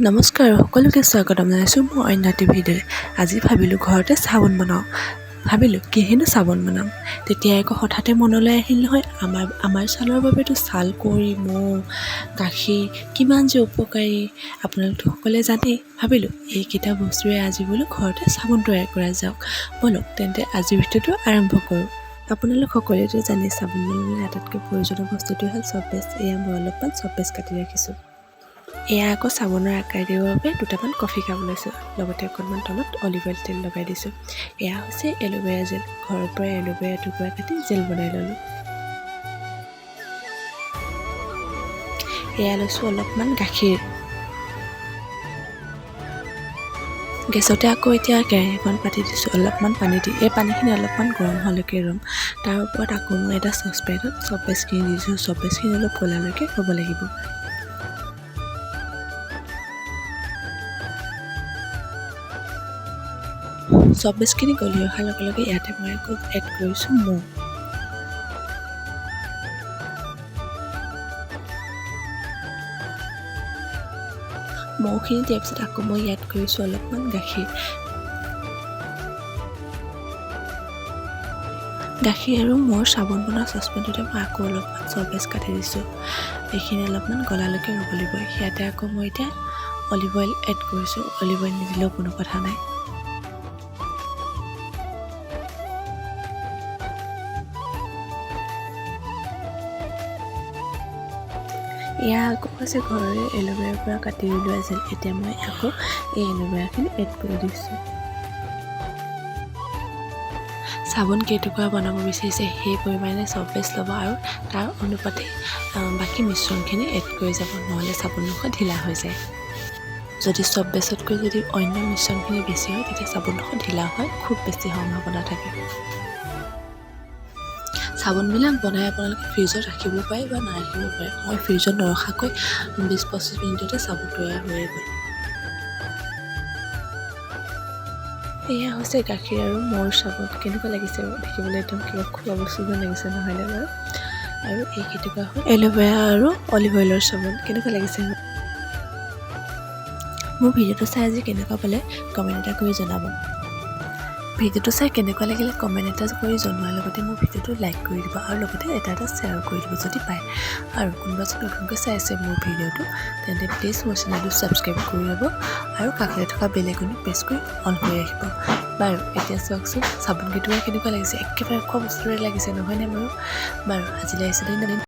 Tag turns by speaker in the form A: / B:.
A: নমস্কাৰ, সকলোকে স্বাগতম জনাইছোঁ মোৰ অন্য এটি ভিডিঅ'লৈ। আজি ভাবিলোঁ ঘৰতে চাবোন বনাওঁ। ভাবিলোঁ কিহেনো চাবোন বনাম। তেতিয়া আকৌ হঠাতে মনলৈ আহিল নহয়, আমাৰ ছালৰ বাবেতো ছালকুঁৱৰী, মৌ, গাখীৰ কিমান যে উপকাৰী আপোনালোকতো সকলোৱে জানেই। ভাবিলোঁ এইকেইটা বস্তুৰে আজি বোলো ঘৰতে চাবোন তৈয়াৰ কৰা যাওক। ব'লক তেন্তে আজিৰ ভিডিঅ'টো আৰম্ভ কৰোঁ। আপোনালোক সকলোৱেতো জানেই, চাবোন বনাবলৈ আটাইতকৈ প্ৰয়োজনীয় বস্তুটোৱে হ'ল চপেচ। এয়া মই অলপমান চপেচ কাটি ৰাখিছোঁ। এয়া আকৌ চাবোনৰ আকাৰ দিবৰ বাবে দুটামান কফি কাপ লৈছোঁ, লগতে অকণমান তলত অলিভ অইল তেল লগাই দিছোঁ। এয়া হৈছে এল'ভেৰা জেল। ঘৰৰ পৰাই এল'ভেৰা টুকুৰা কাটি জেল বনাই ল'লোঁ। এয়া লৈছোঁ অলপমান গাখীৰ। গেছতে আকৌ এতিয়া কেৰাহীখন পাতি দিছোঁ অলপমান পানী দি। এই পানীখিনি অলপমান গৰম হোৱালৈকে ৰ'ম। তাৰ ওপৰত আকৌ মই এটা চচপেনত চপেচখিনি দিছোঁ। চপেচখিনি অলপ গলালৈকে ৰ'ব লাগিব। চপেচখিনি গলি অহাৰ লগে লগে ইয়াতে মই আকৌ এড কৰিছোঁ মৌ। মৌখিনি দিয়াৰ পিছত আকৌ মই ইয়াত কৰিছোঁ অলপমান গাখীৰ। গাখীৰ আৰু মৌৰ চাবোন বনোৱা চচপেনটোতে মই আকৌ অলপমান চপেচ কাটি দিছোঁ। এইখিনি অলপমান গলালৈকে ৰ'ব লাগিব। ইয়াতে আকৌ মই এতিয়া অলিভ অইল এড কৰিছোঁ। অলিভ অইল নিদিলেও কোনো কথা নাই। এয়া আকৌ হৈছে ঘৰৰে এল'ভেৰাৰ পৰা কাটি উলিওৱা জেল। এতিয়া মই আকৌ এই এল'ভেৰাখিনি এড কৰি দিছোঁ। চাবোন কেইটুকুৰা বনাব বিচাৰিছে সেই পৰিমাণে চপেচ ল'ব আৰু তাৰ অনুপাতে বাকী মিশ্ৰণখিনি এড কৰি যাব, নহ'লে চাবোনডোখৰ ঢিলা হৈ যায়। যদি চব বেচতকৈ যদি অন্য মিশ্ৰণখিনি বেছি হয়, তেতিয়া চাবোনডোখৰ ঢিলা হয় খুব বেছি সম্ভাৱনা থাকে। চাবোনবিলাক বনাই আপোনালোকে ফ্ৰিজত ৰাখিব পাৰে বা নাৰাখিব পাৰে। মই ফ্ৰিজত নৰখাকৈ 20-25 মিনিটতে চাবোন তৈয়াৰ হৈয়ে গ'ল। এয়া হৈছে গাখীৰ আৰু মৌৰ চাবোন। কেনেকুৱা লাগিছে দেখিবলৈ? একদম কিবা খোৱা বস্তু যেন লাগিছে নহয়নে বাৰু? আৰু এই কেইটুকুৰা হ'ল এল'ভেৰা আৰু অলিভ অইলৰ চাবোন। কেনেকুৱা লাগিছে? মোৰ ভিডিঅ'টো চাই আজি কেনেকুৱা পালে কমেণ্ট এটা কৰি জনাব। ভিডিঅ'টো চাই কেনেকুৱা লাগিলে কমেণ্ট এটা কৰি জনোৱাৰ লগতে মোৰ ভিডিঅ'টো লাইক কৰি দিব আৰু লগতে এটা এটা শ্বেয়াৰ কৰি দিব যদি পায়। আৰু কোনোবা যদি নতুনকৈ চাই আছে মোৰ ভিডিঅ'টো, তেন্তে প্লিজ মোৰ চেনেলটো ছাবস্ক্ৰাইব কৰি ল'ব আৰু কাষতে থকা বেল আইকনটো প্ৰেছ কৰি অন কৰি ৰাখিব। বাৰু এতিয়া চাওকচোন চাবোন কেইটুকুৰা কেনেকুৱা লাগিছে। একেবাৰে খোৱা বস্তুৰে লাগিছে নহয়নে বাৰু? বাৰু আজিলৈ আহিছোঁ। ধন্যবাদ।